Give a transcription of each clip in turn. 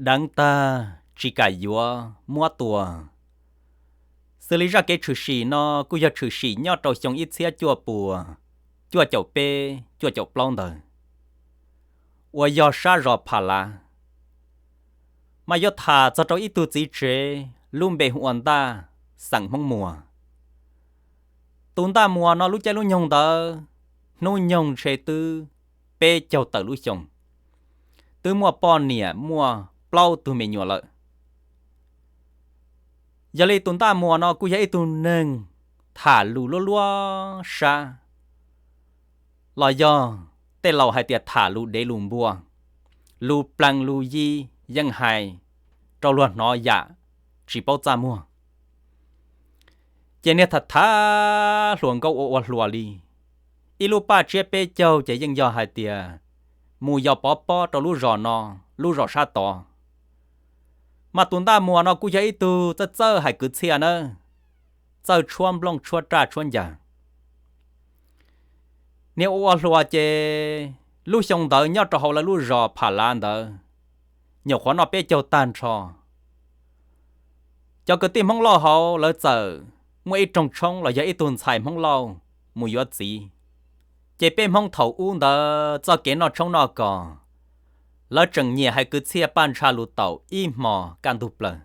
deev tag tsis kam yuav muab tua. Xws li zaj kev tshwm sim no kuj yog tshwm sim nyob rau xyoo ib txhiab cuaj puas cuaj caum peb cuaj caum plaub ntawd, uas yog sab zos Pham Lav. Mas yuav tham txog rau ib tug txiv tsev lub npe hu ua Ntaj, xeem Hmoob Muas. Tus Ntaj Muas no lub caij lub nyoog ntawd, hnub nyoog ntshe twb peb caug tawm lub xyoo, twb muaj poj niam muaj plaub tug me nyuam lawm. Yog li tus Ntaj Muas no kuj yog ib tug neeg tham lus luab luab sab, los yog tej laus hais tias tham lus dev lus npua, lus plees lus yi, yeej hais rau luag hnov yam tsis paub txaj muag. Ces niag tham tham hluas nkauj ua ua hluas li, ib lub paj tsiab peb caug ces yeej yog hais tias mus yos pov pob rau lub zos no, lub zos sab tod. Mas tus Ntaj Muas no kuj yog ib tug txawj txawj hais kwv txhiaj nawb, txawj tshuab nplooj tshuab raj tshuab ncas. Niag ua ua hluas ces lub xyoo ntawd nyob rau hauv lawv lub zos Pham Lav ntawd, nyuam qhuav noj peb caug tag nrho. Cov kwv tij Hmoob Lauj hauv lawv txawm muaj ib roog tshoob los yog ib tug ntxhais Hmoob Lauj mus yuav txiv. Ces peb Hmoob thaum ub ntawd txoj kev noj tshoob noj kos, lawv tseem nyiam hais kwv txhiaj paj ntsha lus taum ib hmos kaj ntug plaws.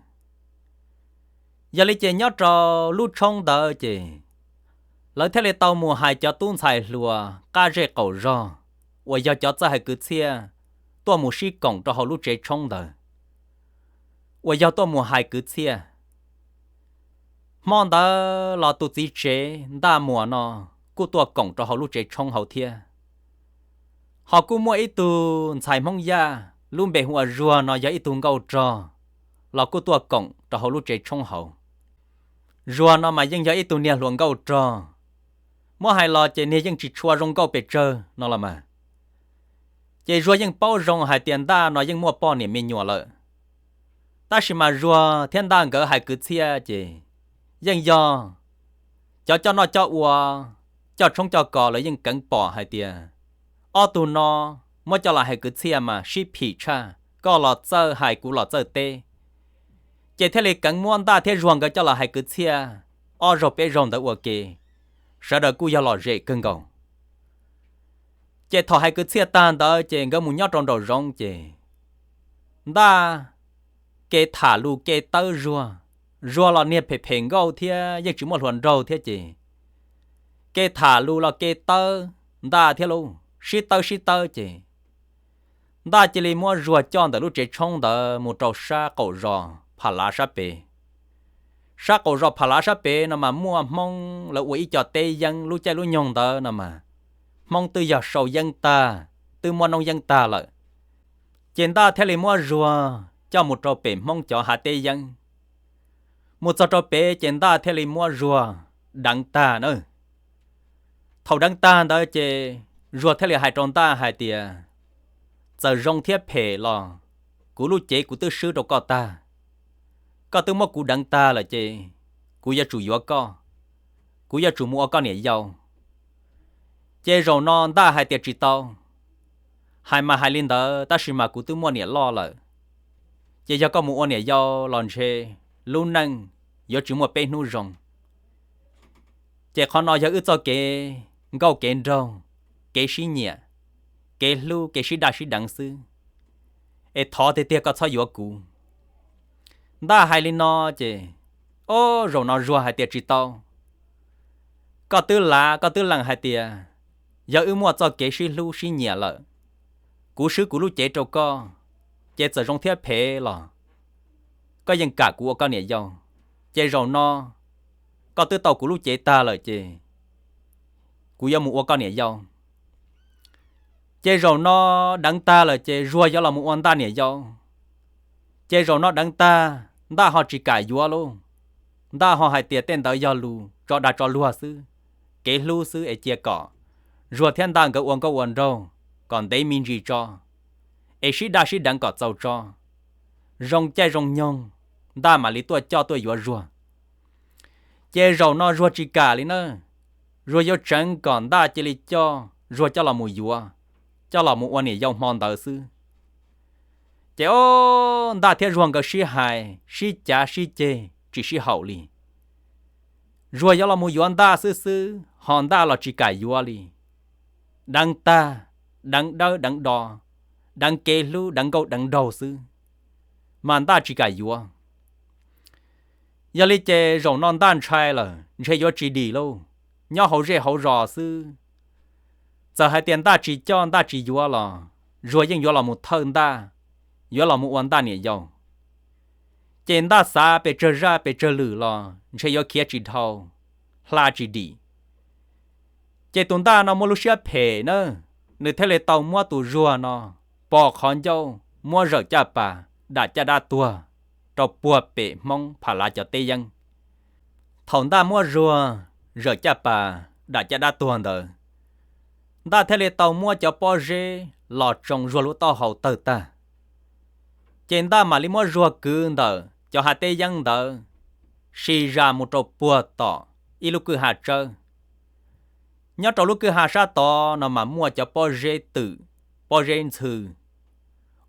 Yog li ces nyob rau lub tshoob ntawd ces lawv thiaj li tau mus hais cov tub ntxhais hluas qab zej qaum zog uas yog cov txawj hais kwv txhiaj tuaj mus sib koom rau hauv lub tsev tshoob ntawd, uas yog tuaj mus hais kwv txhiaj. Hmo ntawd los tus txiv tsev Ntaj Muas no kuj tuaj koom rau hauv lub tsev tshoob hauv thiab. Ho kuj muaj ib tug ntxhais Hmoob Yaj lub npe hu ua Zuag no yog ib tug nkauj rog los kuj tuaj koom rau hauv lub tsev tshoob hauv. Zuag no mas yeej yog ib tug niag hluas nkauj rog, muab hais los ces niag yeej tsis tshua zoo nkauj pes tsawg no los mas. Ces Zuag yeej paub zoo hais tias Ntaj no yeej muaj poj niam me nyuam lawm. Tab sis mas Zuag thiab Ntaj nkawd hais kwv txhiaj ces yeej yog cov coj noj coj ua, coj tshoob coj kos lawv yeej keev pom hais tias ob tug no muab coj los hais kwv txhiaj mas sib phim tshaj, koj los txawj hais kuv los txawj teb. Ces thiaj li keev muab Ntaj thiab Zuag nkawd coj los hais kwv txhiaj ob zaug peb zaug ntawd ua ke, sawv daws kuj yog lom zem kawg nkaus. Ces thaum hais kwv txhiaj tag ntawd ces nkawd mus nyob rau nraum zoov ces Ntaj ke tham lus ke tawb Zuag. Zuag los niag phem phem nkauj thiab yeej tsis muaj hluas nraug thiab ces ke tham lus los ke tawb Ntaj thiab lauj, sib tawb sib tawb ces Ntaj cia li muab Zuag coj ntawm lub tsev tshoob ntawd mus rau sab qaum zos Pham Lav sab pem. Sab qaum zos Pham Lav sab pem no mas muaj Hmoob lawv ua ib co teb yeeb, lub caij lub nyoog ntawd no mas Hmoob twb yog sau yeeb tag, twb muab noob yeeb tag lawm. Ces Ntaj thiaj li muab Zuag coj mus rau pem Hmoob cov hav teb yeeb. Mus txog rau pem ces Ntaj thiaj li muab Zuag deev tag na. Thaum deev tag ntawd ces Zuag thiaj li hais rau Ntaj hais tias, txawm zoo thiab phem los kuv lub cev kuv twb swb rau koj tag. Koj twb muab kuv deev tag lawm ces kuv yuav tsum yuav koj, kuv yuav tsum mus ua koj niam yau. Ces zaum no Ntaj hais tias tsis tau, hais mas hais li ntawd tab sis mas kuv twb muaj niam loj lawm, ces yog koj mus ua niam yau los ntshe lub neej yuav tsis muaj peb hnub zoo. Ces qhov no yog wb txoj kev nkauj kev nraug, kev sib nyiam, kev hlub kev sib daj sib deev xwb, es thov tiag tiag koj txhob yuav kuv. Ntaj hais li no ces, o, zaum no Zuag hais tias tsis tau, koj twb lav koj twb lees hais tias yog wb muaj txoj kev sib hlub sib nyiam lawm, kuv swb kuv lub cev rau koj, ces txawm zoo thiab phem los koj yeej kam kuv ua koj niam yau. Ces zaum no koj twb tau kuv lub cev tag lawm ces kuv yuav mus ua koj niam yau. Ces zaum no deev tag lawm ces Zuag yuav los mus ua Ntaj niam yau. Ces zaum no deev tag, Ntaj ho tsis kam yuav lauj. Ntaj ho hais tias tej ntawd yog lus tso dag tso luag xwb, kev hlub xwb es cia kom Zuag thiab Ntaj nkawd ua nkauj ua nraug kom ntev me ntsis tso, es sib daj sib deev kom txaus tso, zoo caij zoo nyoog Ntaj mam li tuaj coj tuaj yuav Zuag. Ces zaum no Zuag tsis kam li na, Zuag yuav tseev kom Ntaj cia li coj Zuag coj los mus yuav, coj los mus ua niam yau hmo ntawd xwb. Ces ob, Ntaj thiab Zuag nkawd sib hais sib cav sib ceg tsis sib haum li. Zuag yuav los mus yuav Ntaj xwb xwb, ho Ntaj los tsis kam yuav li. Deev tag, deev dawb deev do, deev kev hlub deev nkauj deev nraug xwb, mas Ntaj tsis kam yuav. Yog li ces zaum no Ntaj ntshai lawm, ntshe yuav tsis dim lauj, nyob hauv zej hauv zos xwb. Txawm hais tias Ntaj tsis coj Ntaj tsis yuav los Zuag yeej yuav los mus thawj Ntaj, yuav los mus ua Ntaj niam yau. Ces Ntaj xav pes tsawg zaj pes tsawg lwm los ntshe yuav khiav tsis dhau, hla tsis dim. Ces tus Ntaj no muaj lub siab phem na, nws thiaj li tau muab tus Zuag no pos qhov ncauj muab zawm caj pas dam caj dab tuag rau puag pem Hmoob Pham Lav cov teb yeeb. Thaum Ntaj muab Zuag zawm caj pas dam caj dab tuag ntawd, Ntaj thiaj li tau muab cov pob zeb los tsoo Zuag lub taub hau tawg tag. Ces Ntaj mam li muab Zuag kwv ntawm cov hav teb yeeb ntawd si zas mus rau puag tom ib lub kwj ha tsawb. Nyob rau lub kwj ha sab tod no mas muaj cov pob zeb twm, pob zeb ntxhw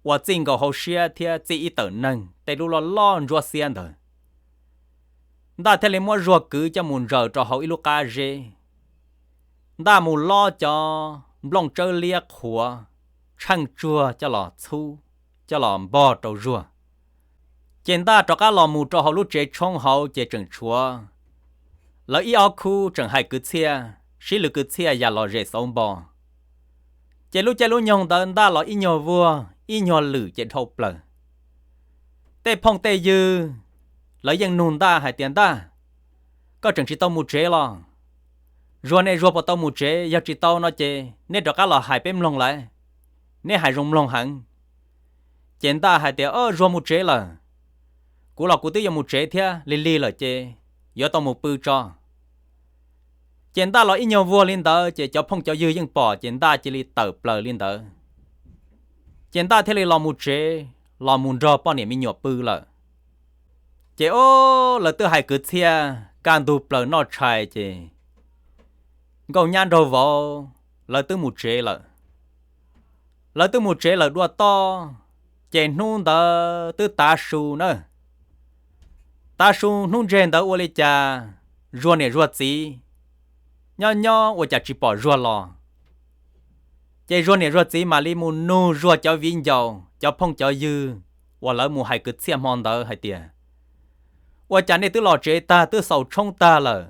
uas txij nkaus hauv siab thiab txij ib tawm neeg tej lub loj loj ntsuab xiab ntawd. Ntaj thiaj li muab Zuag kwv coj mus ntsaws rau hauv ib lub qab zeb. Ntaj mus lob cov nplooj tsawb liab qhuav, tsheej tsuag coj los txhub, coj los npog rau Zuag. Ces Ntaj rov qab los mus rau hauv lub tsev tshoob hauv ces tseem tshuav lawv ib ob khub tseem hais kwv txhiaj, sib lwv kwv txhiaj yam lom zem xauv npo. Ces lub caij lub nyoog ntawd Ntaj los ib nyuag vuag ib nyuag lwm ces dhau plaws. Tej phooj tej ywg lawv yeej nug Ntaj hais tias, Ntaj, koj tseem tsis tau mus tsev los? Zuag ne Zuag puas tau mus tsev? Yog tsis tau no ces neb rov qab los hais peb mloog lawm, neb hais zoo mloog heev. Ces Ntaj hais tias, Zuag mus tsev lawm, kuv los kuv twb yuav mus tsev thiab, lig lig lawm ces yuav tau mus pw tso. Ces Ntaj los ib nyuag vuag li ntawd ces cov phooj cov ywg yeej pom ces Ntaj cia li tawm plaws li ntawd. Ces Ntaj thiaj li los mus tsev, los mus nrog poj niam me nyuam pw lawm. Ces ob, lawv twb hais kwv txhiaj kaj ntug plaws noj tshais ces Nkauj Nyab nraug vauv lawv twb mus tsev lawm. Lawv twb mus tsev lawm dua toj, ces hnub ntawd twb tav su na. Tav su hnub ntseg ntawd ua li cas Zuag niam Zuag txiv nyob nyob ua cas tsis pom Zuag los. Ces Zuag niam Zuag txiv mam li mus nug Zuag cov viv ncaus cov phooj cov ywg uas lawv mus hais kwv txhiaj hmo ntawd hais tias, Ua cas nej twb los tsev tag twb xaus tshoob tag lawm,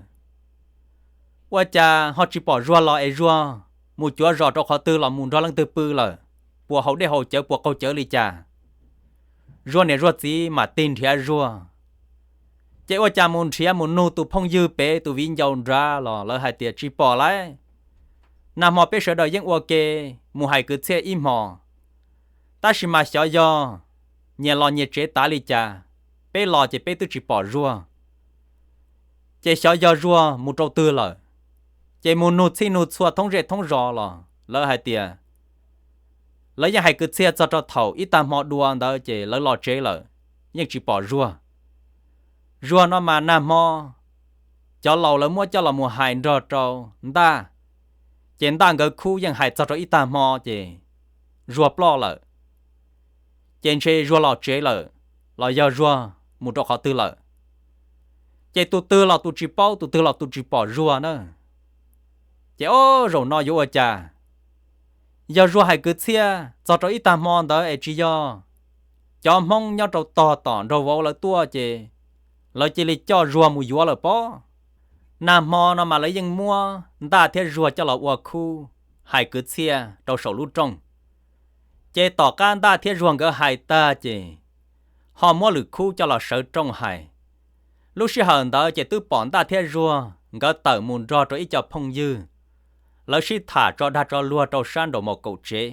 ua cas ho tsis pom Zuag los es Zuag mus cuav zos rau qhov twg los mus nrog leej twg pw lawm? Puas haus dej haus cawv puas qaug cawv li cas? Zuag niam Zuag txiv mam tig nrhiav Zuag. Ces ua cas mus nrhiav mus nug tus phooj ywg pem tus viv ncaus nrad los lawv hais tias tsis pom lauj. Nag hmo peb sawv daws yeej ua ke mus hais kwv txhiaj ib hmos, tab sis mas xyov yog nyias los nyias tsev tav li cas, peb los ces peb twb tsis pom Zuag. Ces xyov yog Zuag mus rau twg lawm. Ces mus nug txhij nug txhua thoob zej thoob zos los lawv hais tias lawv yeej hais kwv txhiaj txog rau thaum ib tag hmo dua ntawd ces lawv los tsev lawm, yeej tsis pom Zuag. Zuag no mas nag hmo cov laus lawv muab coj los mus hais nrog rau Ntaj, ces Ntaj nkawd khub yeej hais txog rau ib tag hmo ces Zuag ploj lawm. Ces ntshe Zuag los tsev lawm, los yog Zuag mus rau qhov twg lawm. Ces tus twg los tus tsis paub, tus twg los tus tsis pom Zuag na. Ces ob, zaum no yuav ua cas? Yog Zuag hais kwv txhiaj txog rau ib tag hmo ntawd es tsis yog cov Hmoob nyob rau tog tom nraug vauv lawv tuaj ces lawv cia li coj Zuag mus yuav lawm pob. Nag hmo no mas lawv yeej muab Ntaj thiab Zuag coj los ua khub hais kwv txhiaj rau saum lub rooj. Ces tom qab Ntaj thiab Zuag nkawd hais tag ces ho muab lwm khub coj los sawv rooj hais. Lub sij hawm ntawd ces twb pom Ntaj thiab Zuag nkawd tawm mus nrog rau ib co phooj ywg, lawv sib tham tso dag tso luag rau sab nraum maus kaum tsev.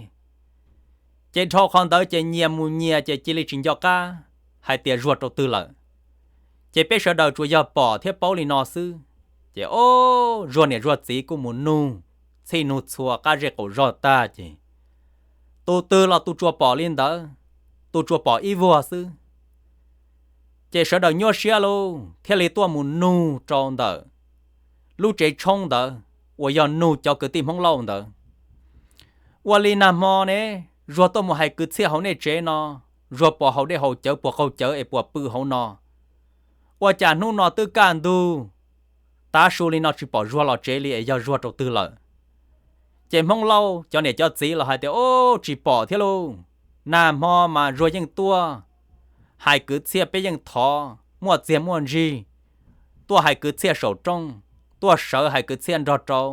Ces dhau qhov ntawd ces nyias mus nyias ces cia li tsis nco qab hais tias Zuag rau twg lawm. Ces peb sawv daws tsuas yog pom thiab paub li no xwb. Ces ob, Zuag niam Zuag txiv kuj mus nug txhij nug txhua qab zej qaum zog tag ces tus twg los tus tsuas pom li ntawd, tus tsuas pom ib vuag xwb. Ces sawv daws nyuaj siab lauj, thiaj li tuaj mus nug rau ntawm lub tsev tshoob ntawd uas yog nug cov kwv tij Hmoob Lauj ntawd, ua li nag hmo ne Zuag tuaj mus hais kwv txhiaj hauv nej tsev no, Zuag puas haus dej haus cawv puas qaug cawv es puas pw hauv no? Ua cas hnub no twb kaj ntug tav su li no tsis pom Zuag los tsev li es yog Zuag rau twg lawm? Ces Hmoob Lauj cov niam cov txiv los hais tias, Ub, tsis pom thiab lauj. Nag hmo mas Zuag yeej tuaj hais kwv txhiaj peb yeej thov muaj txiag muaj ntsig, tuaj hais kwv txhiaj saum rooj, tuaj sawv hais kwv txhiaj nrog rau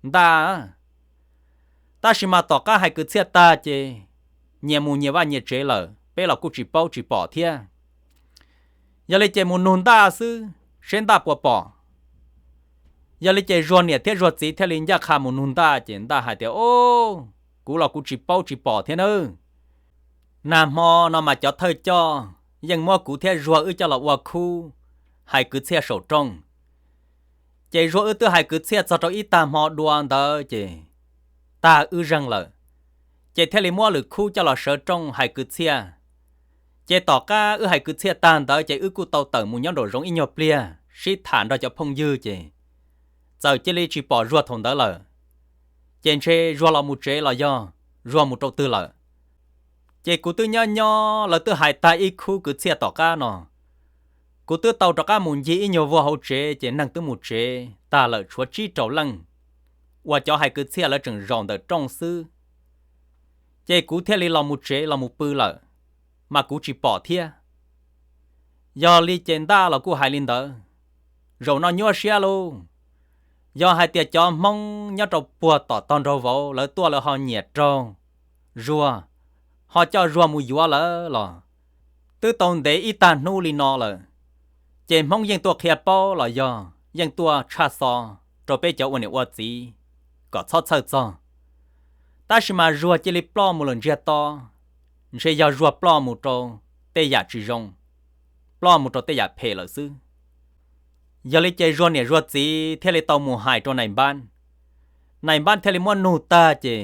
Ntaj. Tab sis mas tom qab hais kwv txhiaj tag ces nyias mus nyias vaj nyias tsev lawm, peb los kuj tsis paub tsis pom thiab. Yog li ces mus nug Ntaj xwb seb Ntaj puas pom. Yog li ces Zuag niam thiab Zuag txiv thiaj li ncaj qha mus nug Ntaj, ces Ntaj hais tias, Ub, kuv los kuv tsis paub tsis pom thiab nawb. Nag hmo no mas cov thawj coj yeej muab kuv thiab Zuag wb coj los ua khub hais kwv txhiaj saum rooj. Ces Zuag wb twb hais kwv txhiaj txog rau ib tag hmo dua ntawd ces tag wb zeeg lawm, ces thiaj li muab lwm khub coj los sawv rooj hais kwv txhiaj. Ces tom qab wb hais kwv txhiaj tag ntawd ces wb kuj tau tawm mus nyob nraum zoov ib nyuag pliag sib tham nrog cov phooj ywg ces txawm cia li tsis pom Zuag thaum ntawd lawm. Ces ntshe Zuag los mus tsev los yog Zuag mus rau twg lawm. Ces kuv twb nyob nyob lawv twb hais tag ib khub kwv txhiaj tom qab no, kuv twb tau rov qab mus ncig ib nyuag vuag hauv tsev ces neeg twb mus tsev tag lawm tshuav tsib rau leej, uas cov hais kwv txhiaj lawv tseem zaum ntawm rooj xwb. Ces kuv thiaj li los mus tsev los mus pw lawm, mas kuv tsis pom thiab. Yog li ces Ntaj los kuj hais li ntawd, zaum no nyuaj siab lauj. Yog hais tias cov Hmoob nyob rau puag tom tog nraug vauv lawv tuaj lawv ho nyiam raug Zuag, ho coj Zuag mus yuav lawm los twb tau ntev ib tag hnub li no lawm, ces Hmoob yeej tuaj qhia paub los yog yeej tuaj tshaj xo rau peb cov ua niam ua txiv kom txhob txhawj txog. Tab sis mas Zuag cia li ploj mus lawm ntsiag to, ntshe yog Zuag ploj mus rau tej yam tsis zoo, ploj mus rau tej yam phem lawm xwb. Yog li ces Zuag niam Zuag txiv thiaj li tau mus hais rau nais npab. Nais npab thiaj li muab nug tag ces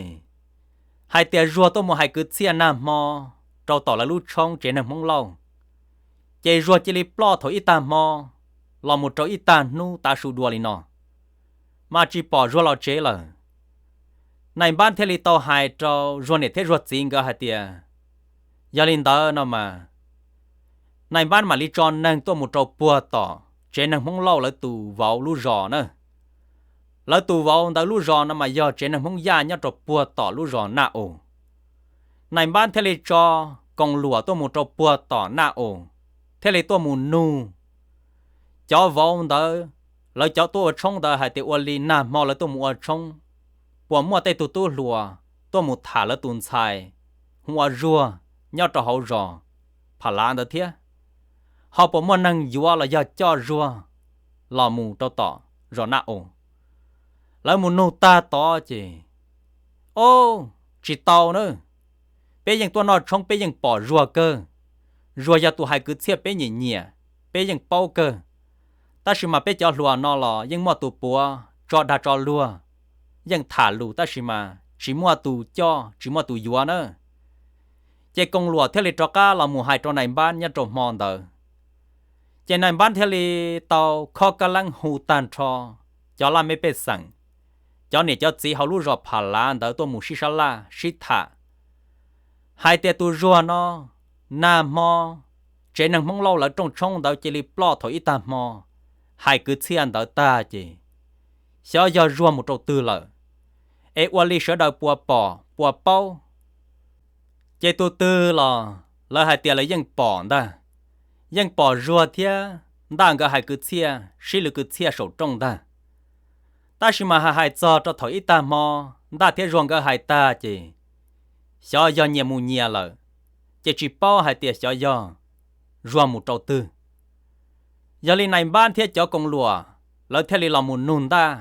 hais tias Zuag tuaj mus hais kwv txhiaj nag hmo rau tom lawv lub tshoob tsev neeg Hmoob Lauj, ces Zuag cia li ploj thaum ib tag hmo los mus rau ib tag hnub tav su dua li no, mas tsis pom Zuag los tsev lawm. Nais npab thiaj li tau hais rau Zuag niam thiab Zuag txiv nkawd hais tias, yog li ntawd no mas nais npab mam li tso neeg tuaj mus rau puag tom tsev neeg Hmoob Lauj lawv tus vauv lub zos na. Lawv tus vauv ntawd lub zos no mas yog tsev neeg Hmoob Yaj nyob rau puag tom lub zos Naj Aus. Nais npab thiaj li tso koos luam tuaj mus rau puag tom Naj Aus, thiaj li tuaj mus nug cov vauv ntawd, lawv cov tuaj ua tshoob ntawd hais tias ua li nag hmo lawv tuaj mus ua tshoob, puas muaj tej tug tub hluas tuaj mus tham lawv tus ntxhais hu ua Zuag nyob rau hauv zos Pham Lav ntawd thiab? Ho puas muaj neeg yuav los yog coj Zuag los mus rau tom zos Naj Aus? Lawv mus nug tag tod ces, o, tsis tau na. Peb yeej tuaj noj tshoob peb yeej pom Zuag kawg. Zuag yog tus hais kwv txhiaj peb nyiam nyiam, peb yeej paub kawg. Tab sis mas peb cov hluas no los yeej muaj tus puav tso dag tso luag, yeej tham lus tab sis mas tsis muaj tus coj tsis muaj tus yuav na. Ces koos luam thiaj li rov qab los mus hais rau nais npab nyob rau hmo ntawd. Ces nais npab thiaj li tau khob kab leeb hu tag nrho cov laj mej pej xeem, cov niam cov txiv hauv lub zos Pham Lav ntawd tuaj mus sib sab laj sib tham hais tias tus Zuag no nag hmo tsev neeg Hmoob Lauj lawv rooj tshoob ntawd cia li ploj thaum ib tag hmo hais kwv txhiaj ntawd tag ces xyov yog Zuag mus rau twg lawm, es ua li sawv daws puas pom puas paub. Ces tus twg los lawv hais tias lawv yeej pom ntag, yeej pom Zuag thiab Ntaj nkawd hais kwv txhiaj sib lwv kwv txhiaj saum rooj ntag. Tab sis mas hais hais txog rau thaum ib tag hmo Ntaj thiab Zuag nkawd hais tag ces xyov yog nyias mus nyias lawm, ces tsis paub hais tias xyov yog Zuag mus rau twg. Yog li nais npab thiab cov koos luam lawv thiaj li los mus nug Ntaj.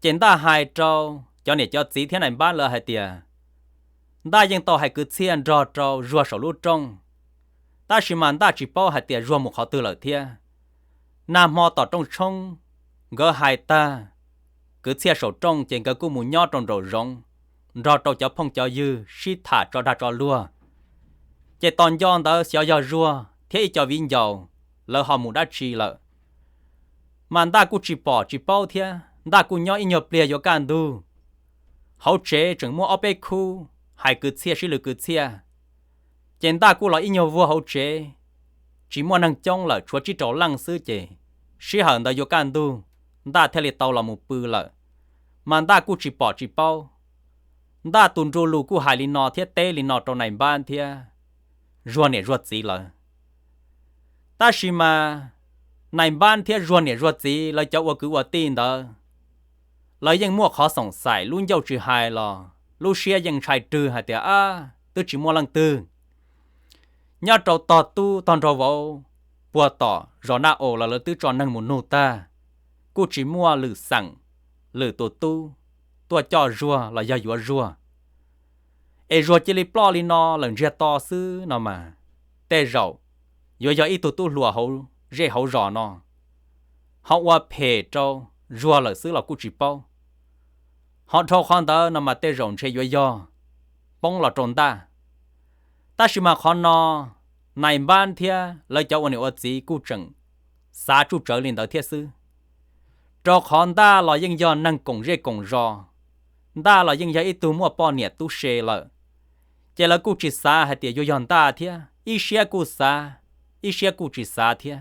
Ces Ntaj hais rau cov niam cov txiv thiab nais npab lawv hais tias Ntaj yeej tau hais kwv txhiaj nrog rau Zuag saum lub rooj, tab sis mas Ntaj tsis paub hais tias Zuag mus qhov twg lawm thiab. Nag hmo tom rooj tshoob nkawd hais tag kwv txhiaj saum rooj ces nkawd kuj mus nyob rau nraum zoov nrog rau cov phooj cov ywg sib tham tso dag tso luag. Ces tos nco ntawd xyov yog Zuag thiab ib co viv ncaus lawv ho mus dab tsi lawm. Mas Ntaj kuj tsis pom tsis paub thiab, Ntaj kuj nyob ib nyuag pliag yuav kaj ntug. Hauv tsev tseem muaj ob peb khub hais kwv txhiaj sib lwv kwv txhiaj. Ces Ntaj kuj los ib nyuag vuag hauv tsev, tsis muaj neeg coob lawm, tshuav tsib rau leej xwb ces sij hawm ntawd yuav kaj ntug, Ntaj thiaj li tau los mus pw lawm, mas Ntaj kuj tsis pom tsis paub. Ntaj tus nru lus kuj hais li no thiab teb li no rau nais npab thiab Zuag niam Zuag txiv lawv. Tab sis mas nais npab thiab Zuag niam Zuag txiv lawv cov ua kwv ua tij ntawd, lawv yeej muaj qhov xoom xaim, lub ncauj tsis hais los lub siab yeej ntshai rwg hais tias ab twb tsis muaj leej twg. Nyob rau tog tub tog nraug vauv puag tom zos Naj Aus los lawv twb tso neeg mus nug tag, kuj tsis muaj lwm xeem lwm tus tub tuaj coj Zuag los yog yuav Zuag. Es Zuag cia li ploj li no lawm ntsiag to xwb no mas, tej zaum yuav yog ib tug tub hluas hauv zej hauv zos no ho ua phem rau Zuag lawm xwb los kuj tsis paub. Ho dhau qhov ntawd no mas tej zaum ntshe yuav yog poob los rau Ntaj. Tab sis mas qhov no nais npab thiab lawv cov ua niam ua txiv kuj tseem xav tsuj tsawv li ntawd thiab xwb, rau qhov Ntaj los yeej yog neeg koom zej koom zos, Ntaj los yeej yog ib tug muaj poj niam tub se lawm, ces lawv kuj tsis xav hais tias yuav yog Ntaj thiab, ib siab kuj xav, ib siab kuj tsis xav thiab.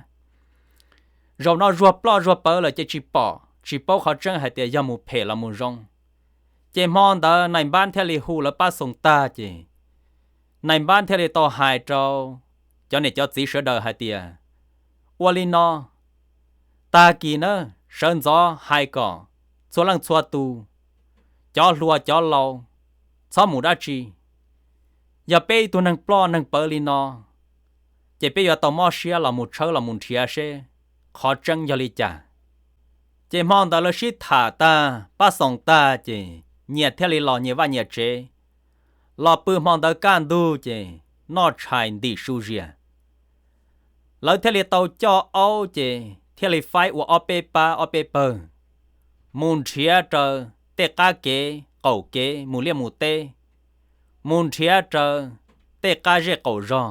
Zaum no Zuag ploj Zuag pawv lawm ces tsis pom tsis paub qhov tseeb hais tias yog mus phem los mus zoo. Ces hmo ntawd nais npab thiaj li hu lawv pab xoom tag ces nais npab thiaj li tau hais rau cov niam cov txiv sawv daws hais tias, ua li no, tag kis na, sawv ntxov hais kom txhua leej txhua tus, cov hluas cov laus, txhob mus dab tsi. Yog peb ib tug neeg ploj neeg pawv li no, ces peb yuav tau mob siab los mus tshawb los mus nrhiav seb qhov tseeb yog li cas. Ces hmo ntawd lawv sib tham tag pab xoom tag ces nyias thiaj li los nyias vaj nyias tsev. Los pw hmo ntawd kaj ntug ces noj tshais ntim su zias. Lawv thiaj li tau coj aub ces thiaj li faib ua ob peb pab ob peb pawg, mus nrhiav raws tej qab kev qaum kev mus liaj mus teb, mus nrhiav raws tej qab zej qaum zog,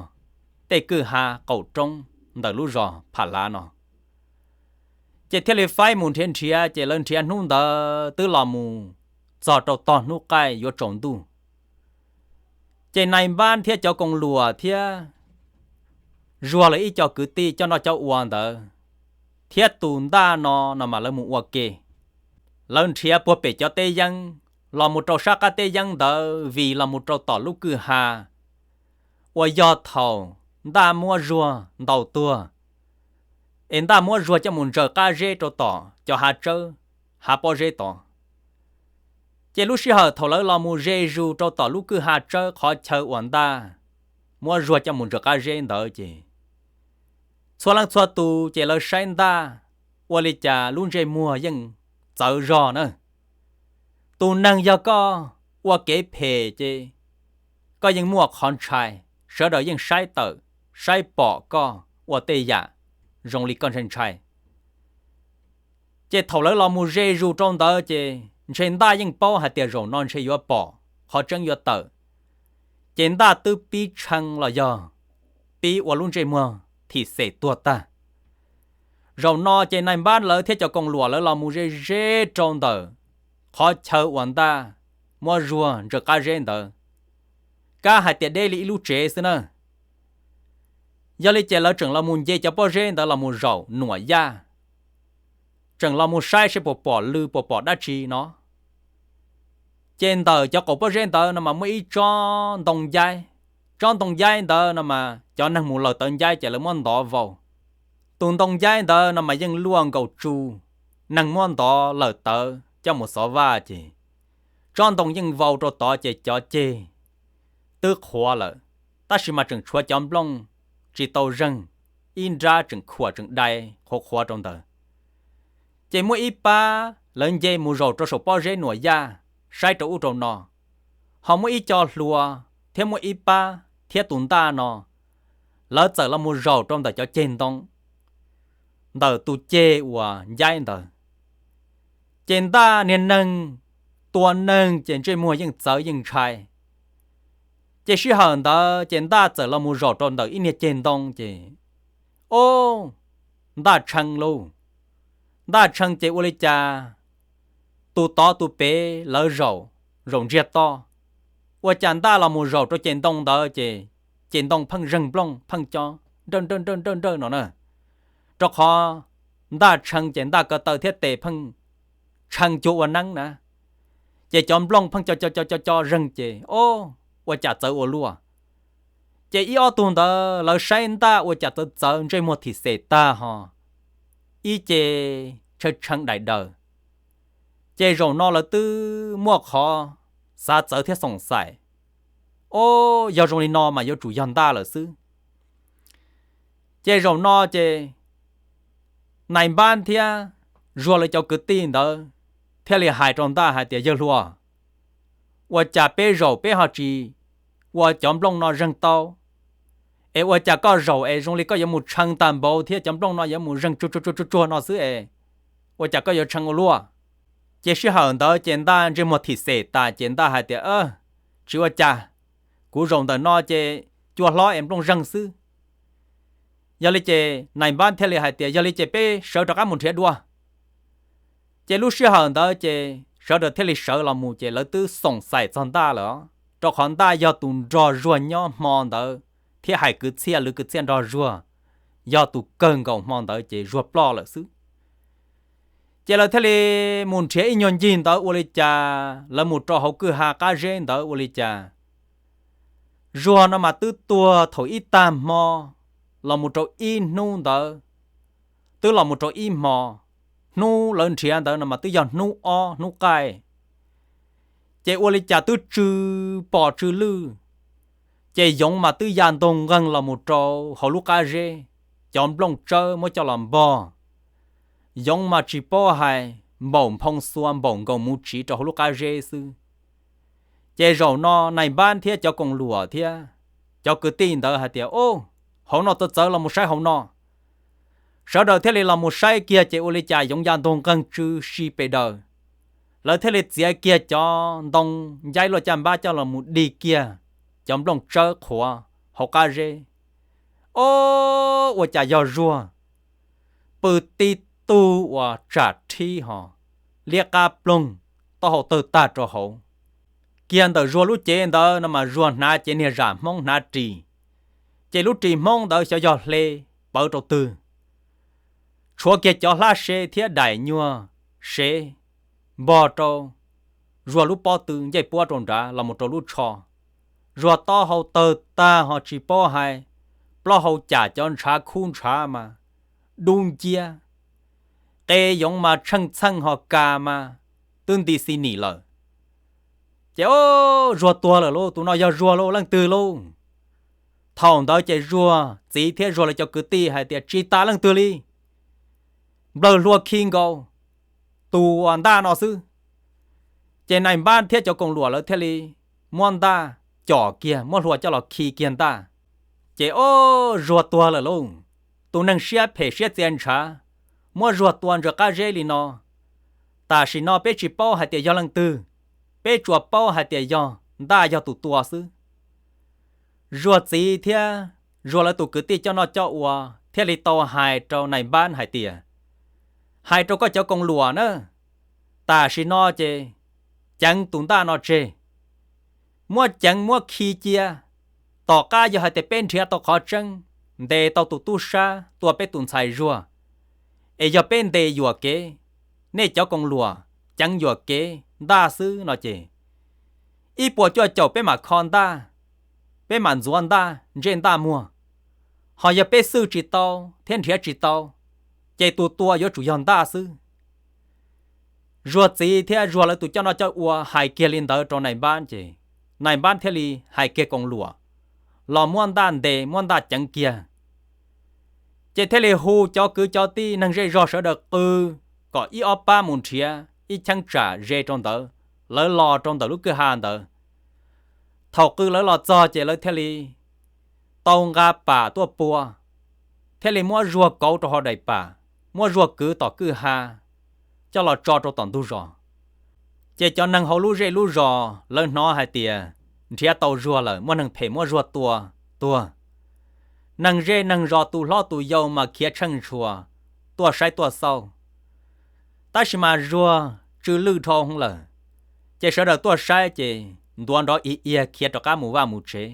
tej kwj ha qaum roob ntawm lub zos Pham Lav no. Ces thiaj li faib mus nrhiav nrhiav ces lawv nrhiav hnub ntawd twb los mus txog rau tog hnub qaij yuav tsaus ntuj. Ces nais npab thiab cov koom luam thiab Zuag lawv ib co kwv tij coj noj coj ua ntawd, thiab tus Ntaj no no mas lawv mus ua ke. Lawv nrhiav puag pem cov teb yeeb los mus rau sab qab teb yeeb ntawd vim los mus rau tom lub kwj ha uas yog thaum Ntaj muab Zuag ntaus tuag, es Ntaj muab Zuag coj mus ntsaws qab zeb rau tom cov hav tsawb, hav pob zeb tod. Ces lub sij hawm thaum lawv los mus ze zus rau tom lub kwj ha tsawb qhov chaw uas Ntaj muab Zuag coj mus ntsaws qab zeb ntawd ces txhua leej txhua tus ces lawv saib Ntaj ua li cas lub ntsej muag yeej txawv zog na. Tus neeg yog koj ua kev phem ces koj yeej muaj qhov ntshai, sawv daws yeej saib tawm, saib pom koj ua tej yam zoo li koj ntshai ntshai. Ces thaum lawv los mus ze zus rau ntawd ces ntshe Ntaj yeej paub hais tias zaum no ntshe yuav pom qhov tseeb yuav tawm. Ces Ntaj twb pib tshee los yog pib ua lub ntsej muag thim xem tuag tag. Zaum no ces nais npab lawv thiab cov koom luam lawv los mus ze ze rau ntawm qhov chaw uas Ntaj muab Zuag ntsaws qab zeb ntawd, kab hais tias deb li ib lub tsev xwb na. Yog li ces lawv tseem los mus nce cov pob zeb ntawd los mus zaum nuam yaj, tseem los mus saib seb puas pom lw puas pom dab tsi no. Ces ntawm cov qaum pob zeb ntawd no mas muaj ib tsob ntoo ncaib. Tsob ntoo ncaib ntawd no mas cov neeg mus lawm tawv ncaib ces lawv muab ntov vau. Tus ntoo ncaib ntawd no mas yeej luaj nkaus tsu, neeg muab ntov lawm tawv coj mus xov vaj ces tsob ntoo yeej vau rau tod ces cov ceg twb qhuav lawm, tab sis mas tseem tshuav cov nplooj tsis tau zeeg, ib nrab tseem khuam tseem dai qhuav qhuav rau ntawd. Ces muaj ib pab lawv nce mus zaum rau saum pob zeb nuam yaj saib rau ub rau no, ho muaj ib co hluas thiab muaj ib pab thiab tus Ntaj no, lawv txawm los mus zaum rau ntawm cov ceg ntoo ntawm tus ceg uas ncaib ntawd. Ces Ntaj niag neeg tua neeg ces ntsej muag yeej txawv yeej ntshai. Ces sij hawm ntawd ces Ntaj txawm los mus zaum rau ntawm ib niag ceg ntoo ces, o, Ntaj tshee lauj. Ntaj tshee ces ua li cas tus tod tus pem lawv zaum, zaum ntsiag to, ua cas Ntaj los mus zaum rau ceg ntoo ntawd ces ces ntoo pheej zeeg nplooj pheej co nrawj nrawj nrawj nrawj nrawj no na. Rau qhov ntaj tshee ces ntaj ko taw thiab tes pheej tshee cuag ua neeb na. Ces cov nplooj pheej co co co co co zeeg ces o, ua cas txawv ua luaj. Ces ib ob tug ntawd lawv saib ntaj ua cas txawv txawv ntsej muag thim xem tag ho ib ce tshee tshee daim daws. Ces zaum no lawv twb muaj qhov xav txawv thiab xoom xaim, o, yog zoo li no mas yuav tsum yog ntaj lawm xwb. Ces zaum no ces nais npab thiab Zuag lawv cov kwv tij ntawd thiaj li hais rau ntaj hais tias, yawg hluas, ua cas peb zaum peb ho tsis ua cov nplooj no zeeg tau, es ua cas koj zaum es zoo li koj yuav mus tshee tag npaum thiab cov nplooj no yuav mus zeeg tsuag tsuag tsuag tsuag no xwb es ua cas koj yuav tshee ua luaj. Ces sij hawm ntawd ces ntaj ntsej muag thim xem tas ces ntaj hais tias, tsis ua cas, kuv zaum ntawm no ces cua hlob es nplooj zeeg xwb. Yog li ces nais npab thiaj li hais tias, yog li ces peb sawv rov qab mus nrhiav dua. Ces lub sij hawm ntawd ces sawv daws thiaj li sawv los mus ces lawv twb xoom xaim txog ntaj lawm, rau qhov ntaj yog tus nrog Zuag nyob hmo ntawd thiab hais kwv txhiaj lwv kwv txhiaj nrog Zuag, yog tus kawg nkaus hmo ntawd ces Zuag ploj lawm xwb. Ces lawv thiaj li mus nrhiav ib nyuag ncig ntawd ua li cas lawv mus rau hauv kwj ha qab zeb ntawd ua li cas Zuag no mas twb tuag thaum ib tag hmo los mus rau ib hnub ntawd, twb los mus rau ib hmo, hnub lawv nrhiav ntawd no mas twb yog hnub ob hnub qaij. Ces ua li cas twb tsw pom tsw lwj, ces yoov mas twb ya ntog nqeeg los mus rau hauv lub qab zeb, cov nplooj tsawb muab coj los npog, yoov mas tsis paub hais npaum nphoo xua npaum nkaus mus tsiv rau hauv lub qab zeb xwb. Ces zaum no nais npab thiab cov koom luam thiab cov kwv tij ntawd hais tias, o, hauv no txawv txawv, los mus saib hauv no. Sawv daws thiaj li los mus saib kiag ces ua li cas yoov ya ntog nqeeg tsw si pes daws. Lawv thiaj li txiav kiag cov ntoo ncaib luaj caj npab coj los mus dig kiag cov nplooj tsawb qhuav hauv qab zeb. O, ua cas yog Zuag, pw tib tug uas tsam rhib ho liab qab ploog, taub hau tawg tag rau hauv. Kiag ntawm Zuag lub cev ntawd no mas Zuag hnav cev niag zam Hmoob hnav ris, ces lub ris Hmoob ntawd xyov yog hle pawv rau twg, tshuav kiag cov hlab se thiab daim nyuag sev npog rau Zuag lub pob tw ncej puab rau nrad los mus rau lub tsho. Zuag taub hau tawg tag ho tsis paub hais, plaub hau cam cov ntshav khub ntshav mas dub nciab, qe yoov mas tsheej txheej ho kas mas twb nti xi nim lawm. Ces o, Zuag tuag lawm lauj, tus no yog Zuag lauj, leej twg lauj? Thaum ntawd ces Zuag txiv thiab Zuag lawv cov kwv tij hais tias tsis tas leej twg li, nplawg hlua khi nkaus tus uas ntaj no xwb. Ces nais npab thiab cov koom luam lawv thiaj li muab ntaj com kiag, muab hlua coj los khi kiag ntaj. Ces o, Zuag tuag lawm lauj, tus neeg siab phem siab txia ntshav, muab Zuag tua ntsaws qab zeb li no. Tam sim no peb tsis paub hais tias yog leej twg, peb tsuas paub hais tias yog ntaj yog tus tua xwb. Zuag txiv thiab Zuag lawv tus kwv tij coj noj coj ua thiaj li tau hais rau nais npab hais tias, hais rau koj cov koom luam na, tam sim no ces ceev tus ntaj no tseg, muab ceev muab khi cia. Tom qab yog hais tias peb nrhiav tau qhov tseeb, ntes tau tus tub sab tua peb tus ntxhais Zuag, es yog peb ntes yuam kev, nej cov koom luam ceev yuam kev ntaj xwb no ces, ib puas cuaj caum peb mam kho ntaj, peb mam ntxuav ntaj ntsej ntaj muag. Ho yog peb xwj tsis tau thiab nrhiav tsis tau, ces tus tua yuav tsum yog ntaj xwb. Zuag txiv thiab Zuag lawv tus coj noj coj ua hais kiag li ntawd rau nais npab ces, nais npab thiaj li hais kiag koom luam los muab ntaj ntes muab ntaj ceev kiag. Ces thiaj li hu cov kwv cov tij neeg zej zog sawv daws qw kom ib ob pab mus nrhiav ib cheeb tsam ze rau ntawd, lawv los rau ntawm lub kwj ha ntawd. Thaum qw lawv los txog ces lawv thiaj li tau nqa pam tuaj pua, thiaj li muab Zuag kauv rau hauv daim pam, muab Zuag kwv tom kwj ha coj los tso rau tom ntug zos. Ces cov neeg hauv lub zej lub zos lawv hnov hais tias nrhiav tau Zuag lawm, muaj neeg phem muab Zuag tua tuag. Neeg zej neeg zos tus hlob tus yau mas khiav tsheej tshuas tuaj saib tuaj xauj. Tab sis mas Zuag tsw lwj dhau lawm, ces sawv daws tuaj saib ces ntuav nrov ig iag khiav rov qab mus vaj mus tsev.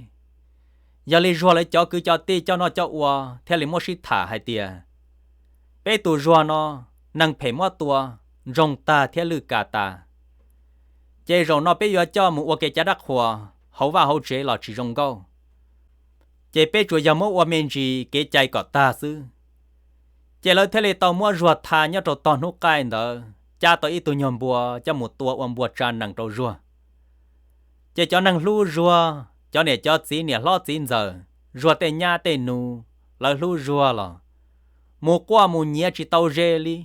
Yog li Zuag lawv cov kwv cov tij coj noj coj ua thiaj li muab sib tham hais tias, peb tus Zuag no neeg phem muab tua ntsoog tag thiab lwj ka tas, ces zaum no peb yuav coj mus ua kev cai dab qhuas hauv vaj hauv tsev los tsis zoo nkauj, ces peb tsuas yog muab ua me ntsis kev cai kom tag xwb. Ces lawv thiaj li tau muab Zuag tha nyob rau tog hnub qaij ntawd, cab tau ib tug nyuag npua coj mus tua ua npua tsa nees rau Zuag. Ces cov neeg hlub Zuag, cov niam cov txiv niam hlob txiv ntxawm, Zuag tej nyab tej nus, lawv hlub Zuag los mus quaj mus nyiav tsis tau ze li.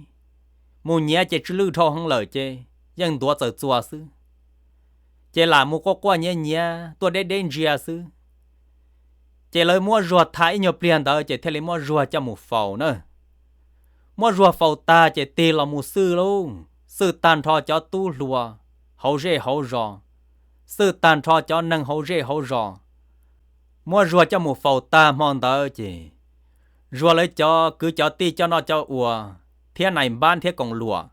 Mus nyiav ces tsw lwj dhau heev lawm ces yeej ntuav txawm txuas xwb. Ces lam mus quaj quaj nyiav nyiav tuaj deb deb ntsia xwb. Ces lawv muab Zuag tha ib nyuag pliag ntawd ces thiaj li muab Zuag coj mus faus na. Muab Zuag faus tag ces tig los mus xwj lauj, xwj tag nrho cov tub hluas hauv zej hauv zos, xwj tag nrho cov neeg hauv zej hauv zos. Muab Zuag coj mus faus tag hmo ntawd ces Zuag lawv cov kwv cov tij coj noj coj ua thiab nais npab thiab koom luam,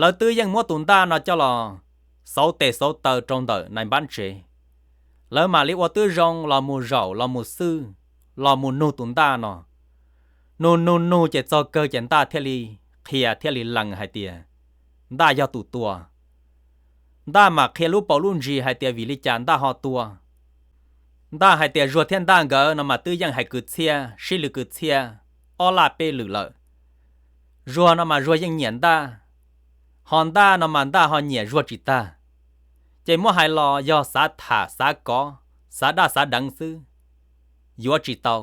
lawv twb yeej muab tus ntaj no coj los xauv tes xauv taw rau ntawm nais npab tsev. Lawv mam li ua tib zoo los mus zaum los mus xwj, los mus nug tus ntaj no. Nug nug nug ces txog kawg ces ntaj thiaj li qhia thiaj li lees hais tias ntaj yog tus tua. Ntaj mam qhia lub paus lub ntsis hais tias vim li cas ntaj ho tua. Ntaj hais tias Zuag thiab ntaj nkawd no mas twb yeej hais kwv txhiaj sib lwm kwv txhiaj ob laj peb lwm lawm. Zuag no mas Zuag yeej nyiam ntaj, ho ntaj no mas ntaj ho nyiam Zuag tsis tag. Ces muab hais los yog xav tham xav kov, xav daj xav deev xwb, yuav tsis tau.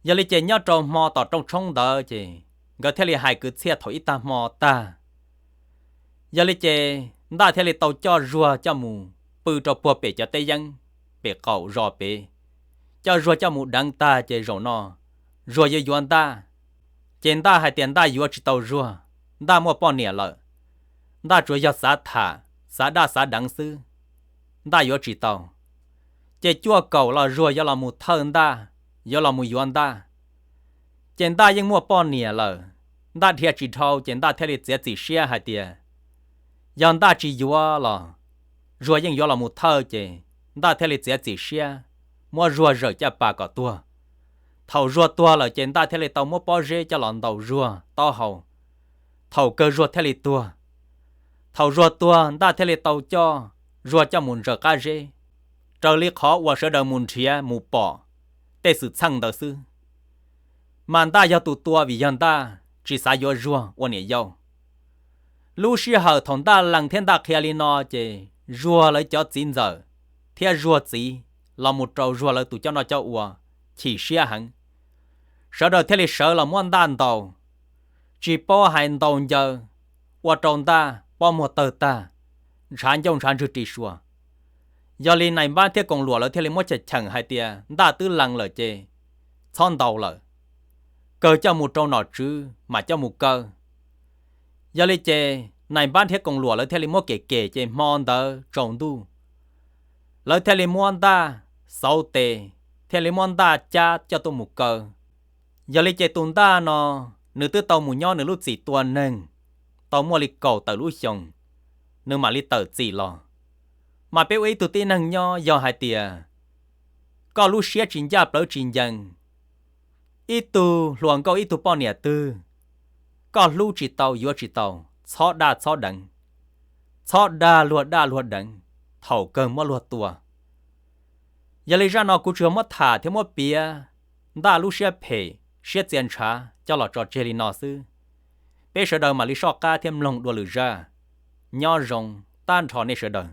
Yog li ces nyob rau hmo tom rooj tshoob ntawd ces nkawd thiaj li hais kwv txhiaj thaum ib tag hmo tag. Yog li ces ntaj thiaj li tau coj Zuag coj mus pw rau puag pem cov teb yeeb pem qaum zos pem, coj Zuag coj mus deev tag ces zaum no Zuag yuav yuav ntaj. Ces ntaj hais tias ntaj yuav tsis tau Zuag, ntaj muaj poj niam lawm, ntaj tsuas yog xav tham xav daj xav deev xwb, ntaj yuav tsis tau. Ces cuaj kaum los Zuag yuav los mus thawj ntaj, yuav los mus yuav ntaj. Ces ntaj yeej muaj poj niam lawm, ntaj dhia tsis dhau ces ntaj thiaj li txiav txim siab hais tias yog ntaj tsis yuav los Zuag yeej yuav los mus thawj ces ntaj thiaj li txiav txim siab muab Zuag zawm caj pas kom tuag. Thaum Zuag tuag lawm ces ntaj thiaj li tau muab pob zeb coj los ntaus Zuag taub hau. Thaum kawg Zuag thiaj li tuag. Thaum Zuag tuag ntaj thiaj li tau coj Zuag coj mus ntsaws qab zeb, raws li qhov uas sawv daws mus nrhiav mus pom tej xwm txheej ntawd xwb. Mas ntaj yog tus tua vim yog ntaj tsis xav yuav Zuag ua niam yau. Lub sij hawm thaum ntaj lees thiab ntaj qhia li no ces Zuag lawv cov txiv ntxawm thiab Zuag txiv los mus rau Zuag lawv tus coj noj coj ua chim siab heev. Sawv daws thiaj li sawv los muab ntaj ntaus, tsis paub hais ntaus ncaws, ua rau ntaj pob muag tawg tag, ntshav ncauj ntshav ntswg ris sua. Yog li nais npab thiab koom luam lawv thiaj li muab cheem cheem hais tias ntaj twb lees lawm ces txhob ntaus lawm, kawg coj mus rau nom tswv mam coj mus kaw. Yog li ces nais npab thiab koom luam lawv thiaj li muab kem kem ces hmo ntawd tsaus ntuj, lawv thiaj li muab ntaj xauv tes, thiaj li muab ntaj cab coj tuaj mus kaw. Yog li ces tus ntaj no nws twb tau mus nyob nws lub txim tua neeg tau muaj li kaum tawm lub xyoos, nws mam li tawm txim los. Mas peb ua ib tug tib neeg nyob yog hais tias koj lub siab tsis ncaj plawv tsis ncees, ib tug hluas nkauj ib tug poj niam twg, koj hlub tsis tau yuav tsis tau, txhob daj txhob deev, txhob dag luag daj luag deev, thaum kawg muab luag tua. Yog li zaj no kuv tsuas muab tham thiab muab piav ntaj lub siab phem siab txia ntshav coj los tso tseg li no xwb. Peb sawv daws mam li soj qab thiab mloog dua lwm zaj. Nyob zoo tag nrho nej sawv daws.